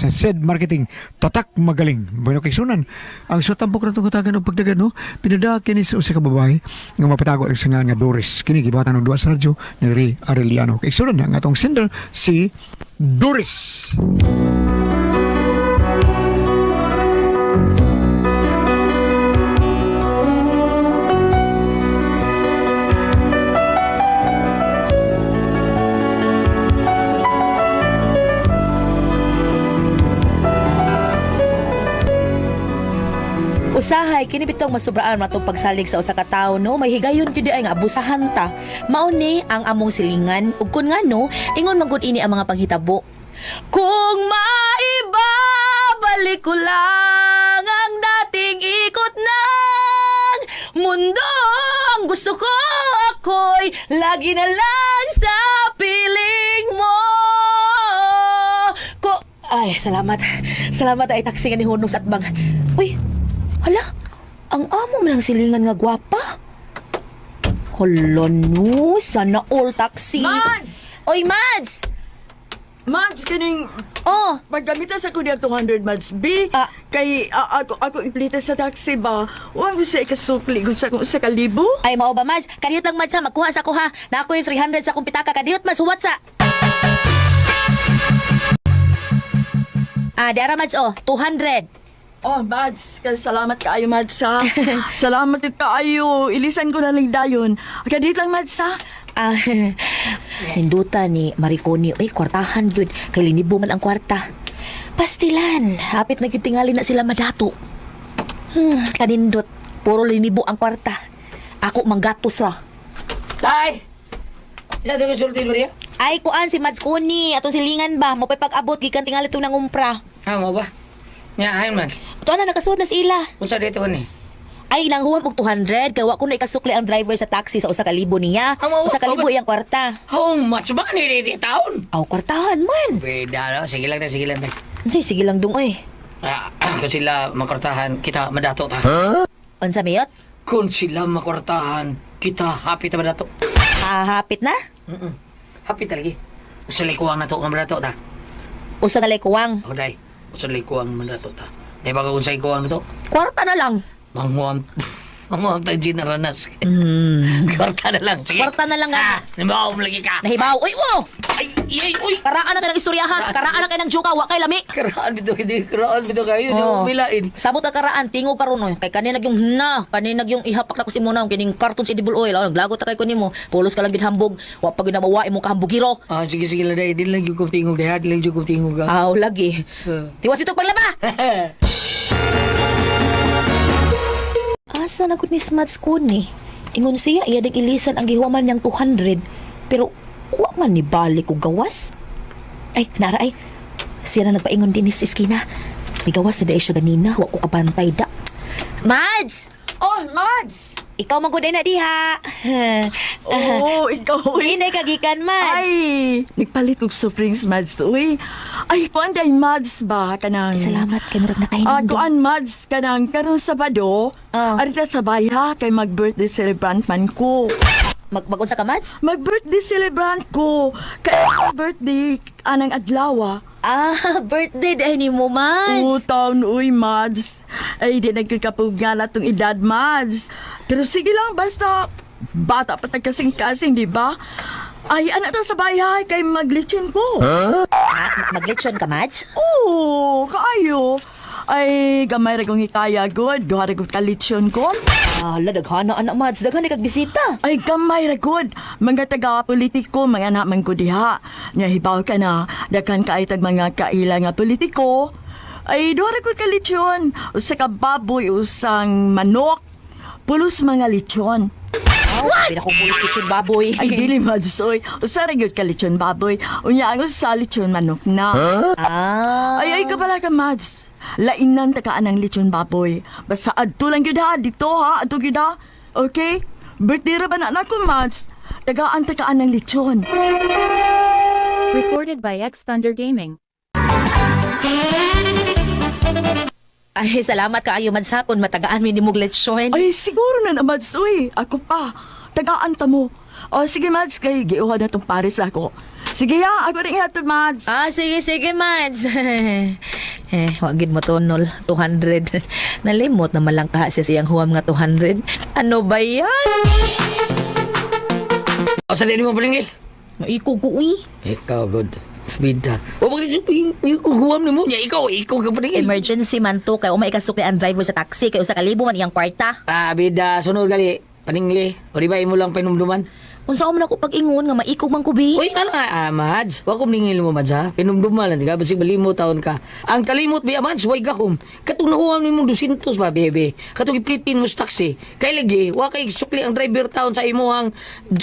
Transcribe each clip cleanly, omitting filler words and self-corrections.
sa SED Marketing. Tatak magaling. Bueno, kaigsunan, ang sa tampok na itong katagan og pagdagan, no? Pinada kini sa usa ka babae nga mapatago ang sangan nga Doris. Kini gibatan og duwa sa radyo ni Ray Arellano. Kaigsunan, ang atong sender si Doris. Usahay kini bitong masubraan matong pagsalig sa usa ka tawo, no, may higayon gyud ay nga abusahan ta. Mao ni ang among silingan ug kun ngano ingon man gud ini ang mga panghitabo. Kung maibabalik ko lang ang dating ikot ng mundo, ang gusto ko ako'y lagi na lang sa piling mo. Ko ay, salamat. Salamat ay taksi nga ni Hunong sa atbang. Uy, hala, ang amo man lang silingan nga gwapa. Hala no, sana all taxi. Mads! Oy, Mads! Mads, kaning Oh, paggamita sa kunya 200 Mads B. Ah. Kay ako iplita sa taxi ba. Wa ko siya ikasukli gud sa sa kalibo. Ay, mao ba, Mads? Kadiyot lang, Mads, ha? Magkuha sa ko, ha? Na ako yung 300 sa akong pitaka. Kadiyot, Mads, huwat sa... Ah, di ara, Mads, oh. 200. Oh, Mads, kay salamat kaayo Mads ha. Salamat kaayo. Ilisan ko na lang dayon. Kadiyot lang Mads ha. Ah, ninduta ni Mariconi. Uy, kwartahan yun. Kay linibo man ang kwarta. Pastilan. Hapit na gyud tingali na sila madato. Kanindot. Puro linibo ang kwarta. Ako manggatos ra. Tay! Isa ito konsultin mo niya? Ay, kuan si Mads Kuni. Atong silingan ba? Mapay pag-abot. Gikan tingali itong nangumpra. Ha, mo ba? Nya, ayun man. Ito na, nakasuod na sila. Unsa dito ko ni? Ay, nanghuwam og 200. Kay wa ko na ikasukli ang driver sa taxi sa 1,000 niya. Amo, 1,000 iyang kwarta. How much ba ni dito taon? Aw, kwartahan man. Beda no? Sige lang na, sige lang na. Unsay, sige lang dong, oy. Ah, kung sila makwartahan, kita madato ta. Unsa mayot? Kung sila makwartahan, kita happy ta madato. Hahapit na? Mm. Happy talaga. Usa lay kuwang na to nga madato ta. Usa na lay kuwang. Ako day, usa lay kuwang madato ta. Di ba kung sa kuwang na to? Kwarta na lang. Manghuam. Manghuam tayo ginaranas. Kwarta na lang. Sige. Kwarta na lang nga. Ah, nibaw lagi ka. Nahibaw. Uy, wow! Ay, ay, uy! Karaan na kayo ng istoryahan. Karaan na kayo ng juka. Wa kay lami. Karaan bito, hindi. Karaan bito kayo. Hindi Oo. oh. Milain. Sabot ang karaan, tingo pa ron oy. Kay kaninag yung na, kaninag yung ihapak na ko si Mona, ang kining karton si edible oil. Oh, naglagot ta kay ko nimo. Pulos ka lang gid hambog. Wa pa gyud na mawa imong kahambugiro. Ah, sige, sige lang. Di lang yung tingog. Di lang yung tingog. Aw, lagi. Tiwas ito paglaba. Asa na gud ni Smads ko ni? Ingon siya, iya ding ilisan ang gihuman niyang 200. Pero wa man ni balik og gawas. Ay, nara ay. Siya na nagpaingon din ni sa iskina. Migawas na dahil siya ganina, wa ko kabantay da. Mads! Oh, Mads. Ikaw man gud ay na diha. Oh, ikaw uy. Hinay kagikan, Mads. Ay, nagpalit og soft drinks Mads uy. Ay, kuan day Mads ba kanang Ay, salamat kay murag nakahinom. Ah, kuan Mads kanang karon Sabado. Ah. Arita sa bayha kay mag-birthday celebrant man ko. Magunsa ka, Mads? Mag-birthday celebrant ko. Kay birthday anang adlaw. Ah, birthday dahil ni mo, Mads. Oo, taon, uy, Mads. Ay, di nagkakapog nga na tong edad, Mads. Pero sige lang, basta bata pa tagkasing-kasing, di ba? Ay, anak ta sa bahay kay maglitsyon ko. Ah, maglechon ka, Mads? Oo, kaayo. Ay, gamay ra kong hikaya, good. Duha ra kong kalitsyon ko. Ah, la, daghana, anak, Mads. Daghan kag bisita. Ay, gamay ra gud. Mga taga-politiko, mga anak man ko diha. Nya hibaw ka na, daghan kaay tag mga kaila nga politiko. Ay, duha ra gud ka lechon. Usa ka baboy, usang manok. Pulos mga lechon. Oh, sabi na kong pulos lechon baboy. Ay, dili Mads, oy. Usa ra gyud ka lechon baboy. Unya ang usa lechon manok na. Ah. Ay, ay ka pala ka, Mads. Lainan ta ka anang lechon baboy. Basta adto lang gyud ha, dito ha, adto gyud ha. Okay? Birthday ra ba na nako, Mads? Tagaan ta ka anang lechon. Recorded by X Thunder Gaming. Ay, salamat kaayo, Mads, ha, kung matagaan mi nimog lechon. Ay, siguro na na, Mads. Uy, ako pa. Tagaan ta mo. O, sige, Mads, kay giuha na tong pares ako. Sige, ha, ako rin ihatod, Mads. Ah, sige, sige, Mads. Eh, wa gid mo tonol 200. Nalimot na malang kaha siya siyang huwam nga 200. Ano ba yan? O sa mo paningil. Maikog ko uy. Ikaw, good. Bida. O bakit yung huwam ni mo? Ya, ikaw, ikaw ka paningil. Emergency man to kay umay kasukli ang driver sa taxi kay usa ka libo man iyang kwarta. Ah, bida, sunod gali. Paningli. O di ba, imo lang pinumduman? Unsa man ako pag-ingon nga maikog man ko bi? Uy, ano nga, ah, Mads? Wa ko ningil mo, Mads, ha? Pinumduman lang, di ka? Basig balimo taon ka. Ang kalimot, biya, Mads, way gahom. Katong nahuwam ni mong 200 ba, bebe? Katong iplitin mo sa taxi. Kay lagi, wa kay sukli ang driver taon sa imuhang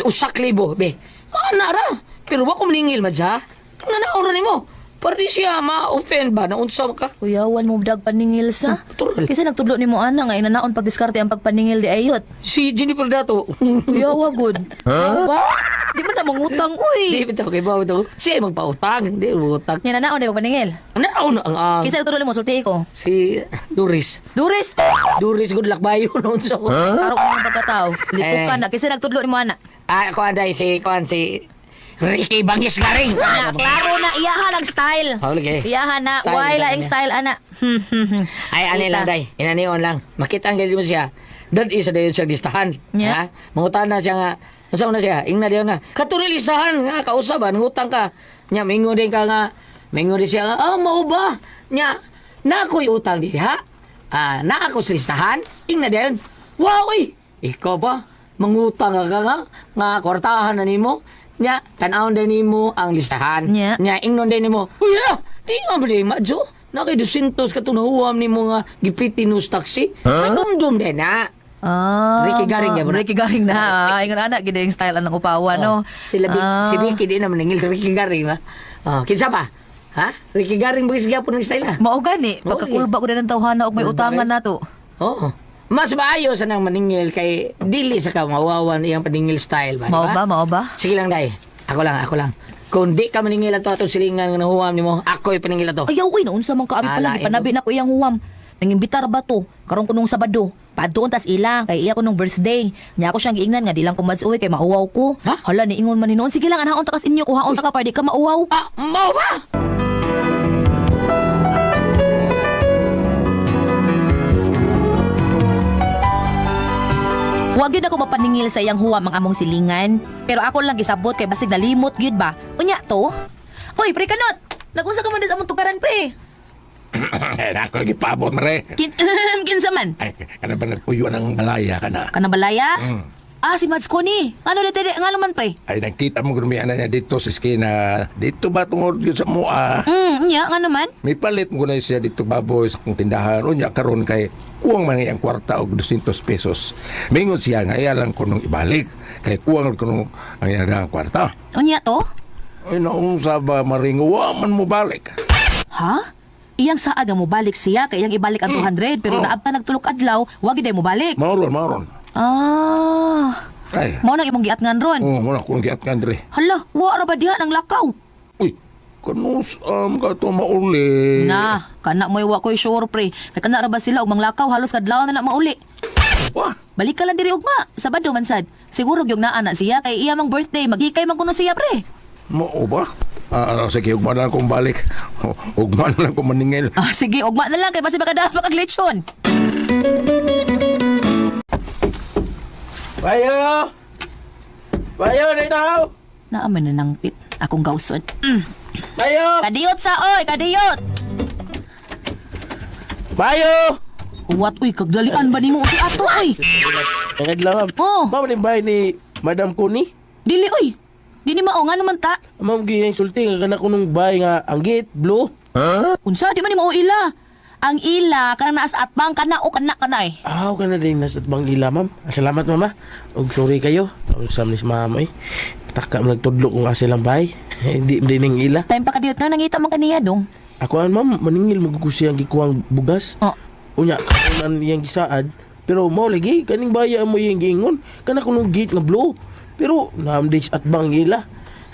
usak libo, be. Ana ra. Pero wa ko ningil, Mads, ha? Nga naura nimo. Para di siya ma-offend ba? Naunsa ka? Kuyawan mo dag paningil sa. Natural. Kasi nagtudlo nimo ana nga inanaon pagdiskarte ang pagpaningil di ayot. Si Jennifer Dato. Kuyawa gud. Huh? Ba? Di man na mangutang Di uy. bitaw kay ba bitaw. Siya ay magpautang, di utang. Yan nanaon di pagpaningil. Naon ang Kinsa nagtudlo nimo sulti ko? si Doris. Duris. Doris good luck bayo noon sa ko. Karo ko ng pagkatao. Litok ka Eh. na kasi nagtudlo nimo ana. Ah, kuan dai si kuan si Ricky Bangis Garing. Na, klaro na iyahan ang style. Oh, lagi. Iyahan na, Style, why style laing niya. style ana. Ay, ani lang day. Inanion lang. Makita ang galing mo siya. Doon isa dayon siya listahan. Yeah. Ha? Mangutan na siya nga. Unsa man na siya? Ingna diyon na. Katong listahan nga kausaban ngutang ka. Nya mingon din ka nga. Mingon din siya nga, ah, mao ba? Nya, na ako'y utang diha. Ah, na ako sa listahan. Ingna diyon. Wow, uy. Ikaw ba? Mangutang ka nga nga kwartahan na nimo. Nya, tan-awon din nimo ang listahan. Nya. Nya, ingnon din nimo. Uy, ah, di nga ba di, Madjo? Na kay 200 ka tunahuam nimo nga gipitinus taxi. Huh? Madumdum din na. Ah, Ricky Garing ya, bro. Ricky Garing na. Ah, ingon ana gid yung style anang upawa no. Oh, Sila Ah. si Vicky di naman ningil si Ricky Garing na. Oh, kinsa pa? Ha? Ricky Garing bugis gyapon ng style ah. Mao gani, Mao pagkakulba ko na ng tawhana og may Kulba utangan rin. nato. Oo. Mas maayo sa nang maningil kay dili sa ka mawawan iyang paningil style ba? di Mao ba, mao ba? Sige lang dai. Ako lang, ako lang. Kung di ka maningil ato atong silingan nga nahuwam nimo, ako'y paningil ato. Ayaw uy, naunsa man kaabi pa lang Alain gipanabi na ko iyang huwam. Nangimbitar ba to? Karon ko nung Sabado. Paadtuon tas ila kay iya ko nung birthday. Nya ako siyang giingnan nga di lang ko mads uwi kay mauwaw ko. Ha? Hala niingon man ni noon. Sige lang anhaon ta kas inyo kuhaon ta ka para di ka mauwaw. Ah, mao ba? Wa gyud ako mapaningil sa iyang huwam ang among silingan. Pero ako lang gisabot kay basig nalimot gyud ba. Unya to? Hoy, pre kanot. Nagunsa ka man sa among tukaran pre? Nako lagi paabot mare. Kinsa man? Ay, kana ba nagpuyo ng balaya ka na? Kana balaya? Ah, si Mads Connie. Ano dito nga naman pre? Ay, nakita mo grumian na niya dito sa eskina. Dito ba tungod yun sa mua? Nya nga naman. May palit mo na siya dito baboy sa kong tindahan. Unya karon kay kuwang man ang kwarta og 200 pesos. Mingon siya nga iya lang kunong ibalik. Kay kuwang kunong ang iya ang kwarta. Unya to? Ay, naong saba maringo, wa man mo balik. Ha? Iyang saad nga mobalik siya kay iyang ibalik ang 200 pero Oh. naabta nagtulok adlaw, wa gid ay mobalik. Mauron, mauron. Ah. Ay, Mao nang imong giatngan ron. oh, muna kung giat nga andre. Hala, wa ra ba diha nang lakaw? Uy, kanus-am ka to mauli. Na, kana mo'y wa ko'y sure pre. Kay kana ra ba sila og manglakaw halos kadlaw na na mauli. Wah, Balik ka lang diri ugma. Sabado man sad. Siguro gyud naa na siya kay iya mang birthday, maghikay man kuno siya pre. Mao ba? Ah, sige, ugma na lang kong balik. Ugma na lang kong maningil. Ah, sige, ugma na lang kay basi makadama kag lechon. Bayo! Bayo, dito! Naa man na nangpit akong gawson. Bayo! Kadiyot sa oy, kadiyot. Bayo! Huwat uy, kagdalian ba nimo si ato ay? Nakadla, ma'am. Oh. Ma'am, ni bahay ni Madam Kuni? Dili uy. Dili mao nga naman ta. Ma'am, giyang sulti nga kana ko nung bahay nga ang gate, blue. Unsa di man nimo ila. Ang ila kanang naas atbang kana o kana kana eh. Aw, kana din nasa bang ila, ma'am. Ah, salamat, mama. Og sorry kayo. Usam ni si ma'am, eh. Taka mo nagtudlo kung asa ilang bahay. Hindi hindi ning ila. Time pa kadiyot nga nangita man kaniya dong. Ako an, ma'am, maningil mo ko siyang gikuang bugas. Oh. Unya, kapunan iyang gisaad. Pero mao lagi, kaning baya mo iyang giingon. Kana ko nung gate nga blue. Pero naam days at bang ila.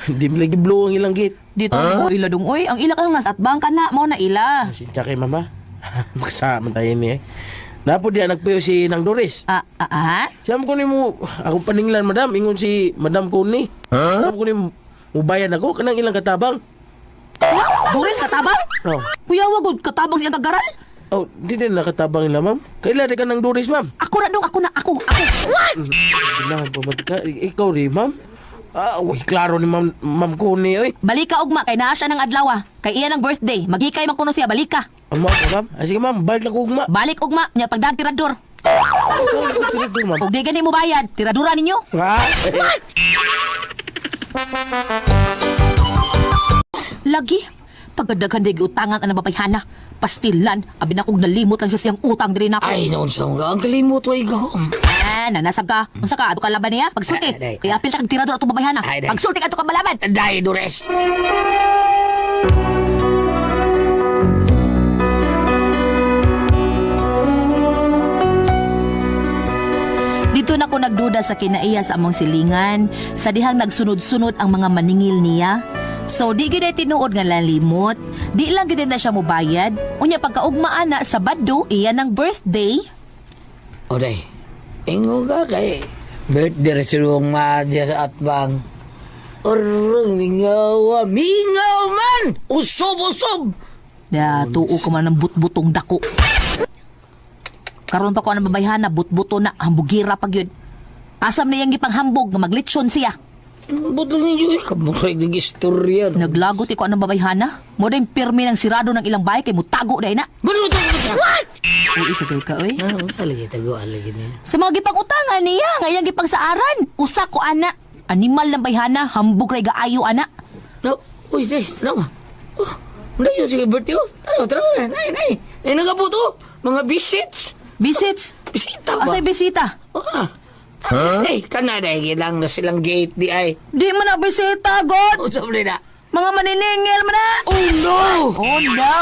Di mo lagi blue ang ilang gate. Dito huh? ila dong oy, ang ila kanang nas atbang kana mao na ila. Pasensya kay mama. Magsama tayo ni eh. Napo diya nagpuyo si Nang Doris. Ah, ah, ah. Siya mo ko ni mo, ako paninglan madam, ingon si Madam Kuni. Huh? Ko ni mo mubayan ako kanang ilang katabang. Doris, katabang? Oh. Kuya, wagod, katabang siyang kagaral? Oh, di din nakatabang nila, ma'am. Kaila di ka ng Doris, ma'am. Ako na dong, ako na, ako, ako. Kailangan pa ba ka? Ikaw rin, ma'am. Ah, uy, klaro ni ma'am, ma'am Kuni, oy. Balika ugma kay naa siya ng adlaw ah. Kay iyan ang birthday. Maghikay man kuno siya, balika. Ang mga ma'am. Ah, sige, ma'am, balik lang ko ugma. Balik ugma, nya pagdag tirador. Tirador, ma'am. Ug di gani mo bayad, tiradura ninyo. Ha? Lagi, pagkadaghan di giutangan ang babayhana. Pastilan, abi na kog nalimot lang siya siyang utang diri nako. Ay, noon sa mga. Ang kalimot, way gahom. Ah, nanasag ka. Unsa ka ato ka laban niya? Pagsulti. Ay, day. Kaya apil sa kag tirador atong babayhana. Ay, day. Pagsulti ato ka malaban. Day, Doris. Dito na ko nagduda sa kinaiya sa among silingan, sa dihang nagsunod-sunod ang mga maningil niya. So di gyud ay tinuod nga lalimot, di lang gyud na siya mobayad. Unya pagkaugma ana sa Sabado, iya ng birthday. O, day. Ingo ka kay birthday rin silong madya sa atbang. Urong mingaw, mingaw man! Usob, usob! Da tuo ka man ng butbutong dako. Karon pa ko ang babayhana, butbuto na, hambugira pag yun. Asam na iyang gipanghambog nga maglitsyon siya. Butong ninyo, eh, kamuray ng istorya. no? Naglagot iko ang babayhana. Mo din pirmi ng sirado ng ilang bahay kay mutago dahil na. Balutan ko siya! Uy, isagay ka, oy. Ano, sa lagi, tago, alagi niya. Sa mga gipangutangan niya, nga iyang gipangsaaran. Usa ko ana. Animal ng bayhana, hambog ray gaayo ana. No, uy, day, tanaw ba? Oh, hindi yun, sige, birthday ko. Tanaw, tanaw, nay, nay. Nay, nagabuto. Mga bisits. Bisits. Bisita ba? Asay bisita? Oh, ah. Huh? Eh, kana dahil lang na silang gate di ay. Di man na bisita, God. Usap na. Mga maniningil man na. Oh no! Oh no!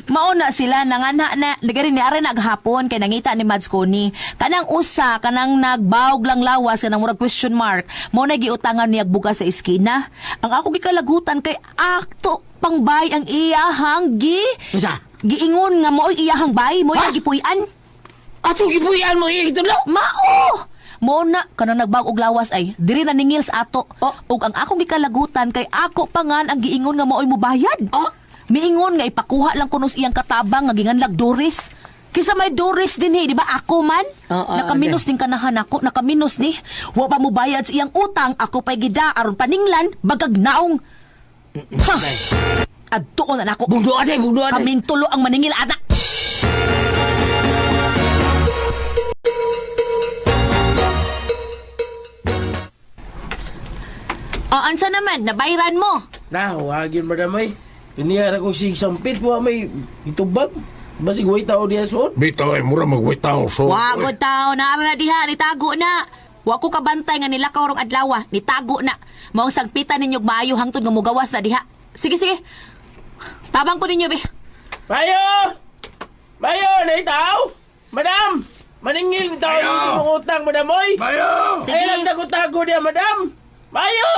Mauna sila nanganha na nagari ni are naghapon kay nangita ni Mads Coney. Kanang usa kanang nagbawg lang lawas kanang murag question mark. Mao na giutangan niya bugas sa eskina. Ang ako gikalagutan kay akto pangbay ang iyahang gi Unsa? giingon nga mao'y iyahang bay, mo'y Ha? gipuy-an. Ato gipuy-an mo ito lo. Mao! Mo na kanang nagbawg og lawas ay diri na ningil sa ato. Oh. Ug ang akong gikalagutan kay ako pa ngan ang giingon nga mao'y mubayad. Oh. Miingon nga ipakuha lang kuno sa iyang katabang nga ginganlag Doris. Kisa may Doris din eh, di ba? Ako man. Oo, Nakaminos din kanahan ako, nakaminos ni. Wa pa mubayad sa iyang utang, ako pa'y gida aron paninglan, bagag naong. Ha! Adtuon na nako. Bugdo ate, bugdo ate. Kaming tulo ang maningil ana. O, ansa naman, nabayran mo. Na, huwagin, madam, ay. Tiniyara ko sig sampit po, may itubag. Basig, way tao diya suot. Bitaw ay mura magwitaw so. Wagod tao, naara na diha, nitago na. Wa ko kabantay nga nila rong adlaw, nitago na. Maong sagpitan ninyo maayo hangtod nga mugawas na diha. Sige, sige. Tabang ko ninyo, be. Mayo! Mayo, naitaw! Madam! Maningil ni tao Mayo! yung mga utang, madam, oy! Bayo! Sige. Ay lang tago-tago diya, madam! Mayo!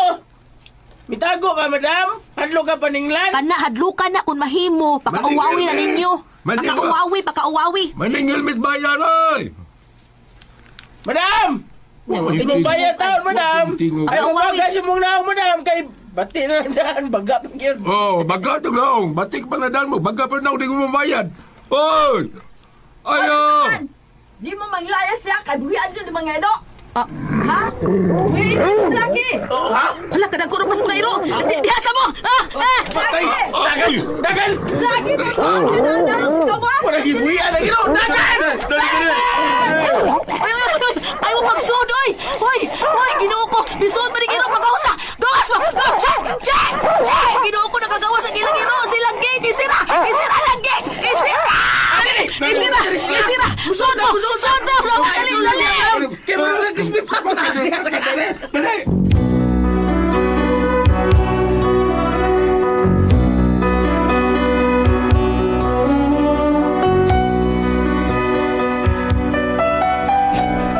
Mitago ka, madam! Hadlo ka paninglan! Kana hadlukan na kung mahimo, pakauwawi na ninyo. Maningil. Pakauwawi, pakauwawi. Maningil mit bayan ay! Madam! Wa, Imong bayad taon, madam! Tingog. Ay, umaga si mong naong, madam! Kay bati na daan, baga pa yun. Oh, baga to naong. Batik pa na daan mo. Baga pa na di ko mabayad. Oy! Ayo! Di mo manglayas siya, kay buhian yun mga edo. Ah. Ha? Buhian sa laki. Oh, ha? Hala, kadang kurog mas mga iro. Diha sa mo. Ah, ah. Patay! Ay! Dagan! Lagi ba ko? Kinanaran sa kawas. Wala gibuhian ang iro! Dagan! Dali, dali! Oy, oy, oy, oy. Ay mo pagsud, oy. Oy, oy, Ginoo ko. Bisud man iro pagkausa. Gawas mo. Go, che, che, che. Ginoo ko nakagawas ang ilang iro. Silang gate isira. Isira lang gate. Isira. Isira, isira. Sud mo, sud mo. Dali, dali. Kaya mo na crispy pata! Dali! Dali!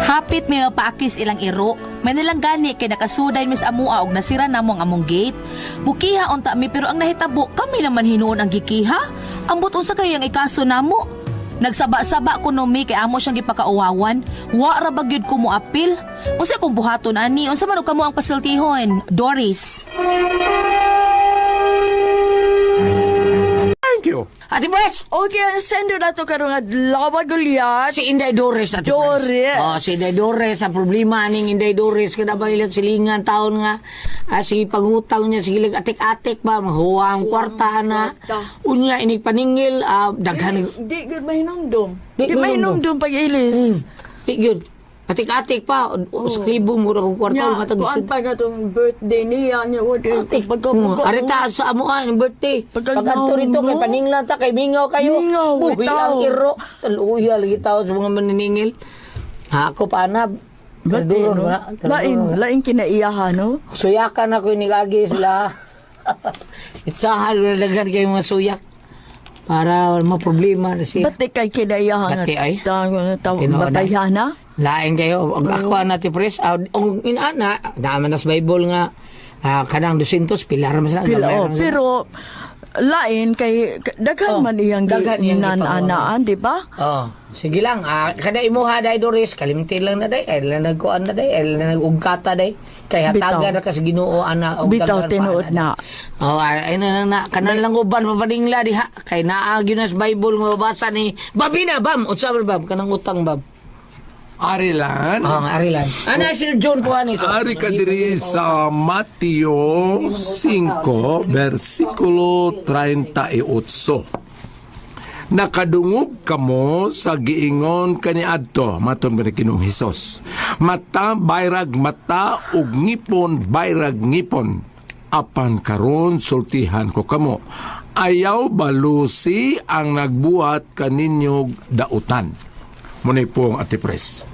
Hapit may mapaakis ilang iro. May nilang gani kay nakasuday mis amua og nasira namo ang among gate. Mukiha unta mi pero ang nahitabo kami naman hinuon ang gikiha. Ambot unsa kay ang ikaso namo. Nagsaba-saba ko no mi kay amo siyang gipakauwawan. Wa ra ba gyud ko moapil. Unsa akong buhaton ani? Unsa man og kamo ang pasultihon? Doris. Thank you. Ate Pres! Okay, ang sender na to karong adlaw Gulyat. Si Inday Doris, Ate Pres. Doris. Oh, si Inday Doris, ang problema ning Inday Doris kada ba ilang silingan taon nga si pangutang niya sige lang atik-atik ba mahuwang kwarta na. Unya ini paningil daghan Di gud mahinumdum. Di Di mahinumdum pag ilis. Di gyud. Atik-atik pa, oh. Skribo mo ra kung kwarta Nya, matag kuan pa nga tong birthday niya niya wa di Atik. pagka Arita sa amo ang birthday. Pagka- Pag adto rito kay no? paninglan ta kay mingaw kayo. Mingaw, Buhi bitaw. ang iro. Taluya lagi tao sa mga maniningil. Ha, ako pa na. Bati, Duron no? na. Lain, lain kinaiyahan, no? Suyakan ako ni Gagi sila. Itsahan na daghan kayo mga suyak. Para maproblema na siya. Bati kay kinaiyahan. Bati, ay. Taw, Tinuod, ay. batayan na. Lain kayo. Og ako na ti pres. Og inana, naman nas Bible nga kanang 200 pilar man sila. Pila, gamay oh, man sila. pero lain kay daghan Oh, man iyang daghan iyang nananaan, di ba? Oh, sige lang. Kada imuha day Doris, kalimti lang na day, ay lang nagkuan na day, ay lang nagugkata day. Kay hatagan na ka sa Ginoo ana og Bitaw, daghan pa, tinuod ana. na. Oh, ay na na, na kanan lang uban papadingla diha kay naa gyud na sa Bible nga mabasa ni Babina bam, unsa ba bam kanang utang bam. Arilan. Oh, nga arilan. Ana Sir John po ani to. Ari ka diri sa Mateo 5, versikulo 38. Nakadungog kamo sa giingon kaniadto, maton ba ni Ginoong Hesus. Mata bayrag mata ug ngipon bayrag ngipon. Apan karon sultihan ko kamo. Ayaw balusi ang nagbuhat kaninyo dautan. Muna po ang Ate Pres.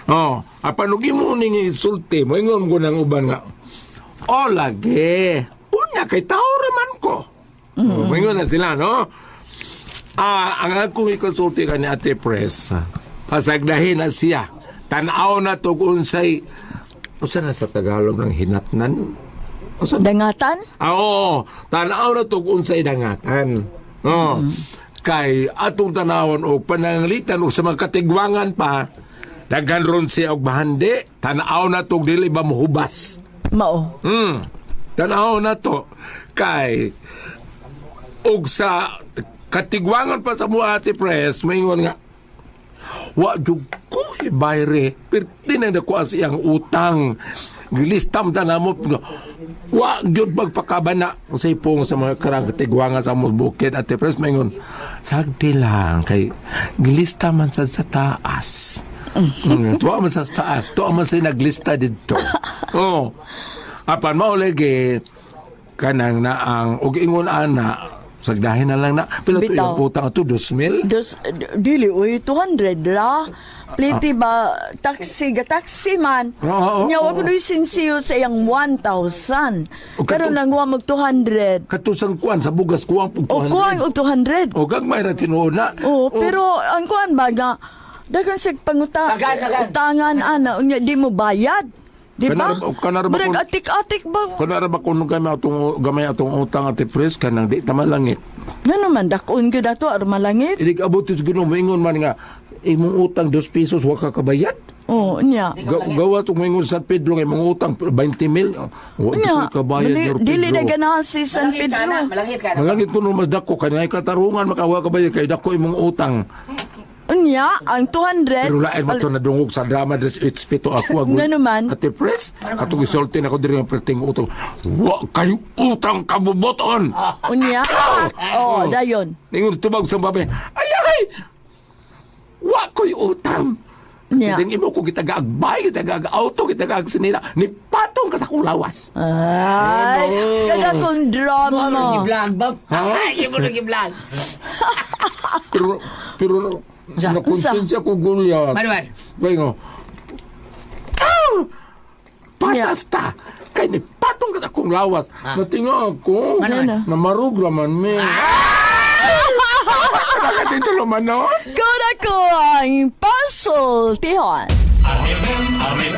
Oh, apan ug imo ning isulti mo ingon ko nang uban nga. O lagi. Unya kay tao raman ko. Mm. Moingon na sila no. Ang akong ikonsulti ka ni Ate Pres, pasagdahin na siya. Tanaw na to kung unsay unsa na sa Tagalog ng hinatnan? Unsa Dangatan? Oo, tanaw na to kung unsay dangatan. No. Kay atong tanawon og pananglitan og sa mga katigwangan pa, daghan ron siya og bahandi, tanaw na to og dili ba mohubas. Mao. Tanaw na to kay og sa katigwangan pa sa mga Ate Pres, maingon nga wa jud ko ibayre perti nang nakuha sa iyang utang gilistam ta namo wa gyud magpakabana unsay pong sa mga karang katigwangan sa among bukid Ate Pres maingon sagdi lang kay gilista man sad sa taas. Tuwa man sa taas, tuwa man sa naglista didto. Oh. Apan mao lagi kanang naang og ingon ana sagdahin na lang na pila to Bitaw. iyang utang ato 2,000. Dos, dili, uy, 200 ra. Pliti ba, taxi, ga taxi man. Oo, oo, Nya, wa oo. ko nu'y sinsiyo sa iyang 1,000. O, Karon nang wa mag 200. Katusang kuan sa bugas kuang pug O kuang 200. og 200. O gagmay ra tinuod na. Oo, pero ang kuan ba nga, daghan sig panguta, Daghan, daghan. utangan ana, unya di mo bayad. Di ba? Kanara ba Murag atik-atik ba? Kunara ba kuno gamay atong gamay atong utang Ate Pres kanang di tama langit. Nga naman, dakon gyud ato aron malangit. Inig abot sa Ginoo moingon man nga imong utang 2 pesos wa ka kabayad. Oo, unya. Gawa tong moingon San Pedro nga imong utang 20 mil. Wa Unya, ka kabayad dili, Nor dili Pedro. na ganahan si San Malangit ka Pedro. na, malangit ka na. Malangit kuno mas dako kanay katarungan makawa kabayad kay dako imong utang. Unya, ang 200. Pero lain man to nadungog sa drama des HP to ako. Nga naman. Ate Pres, atong isulti na ko diri ang perting utang. Wa kayo utang kabuboton. Unya. Oh, dayon. Ningon tubag sa babae. Ay ay. Wa ko'y utang. Nya. Kasi imo ko gitagagbay, gitagaag-auto, gitagaag sinila. Ni patong ka sa akong lawas. Ay, kada kong drama. Mo vlog bam. Ha? Ay, mo vlog. Pero pero nakonsensya ko gulya. Manuel. Kaya nga, Ah! Patas ta! Kay ni patong ka sa akong lawas. Natinga ako. Manuel. Namarog raman me. Nakatito naman no? Kada ko ang puzzle, tihon. Amen, amen,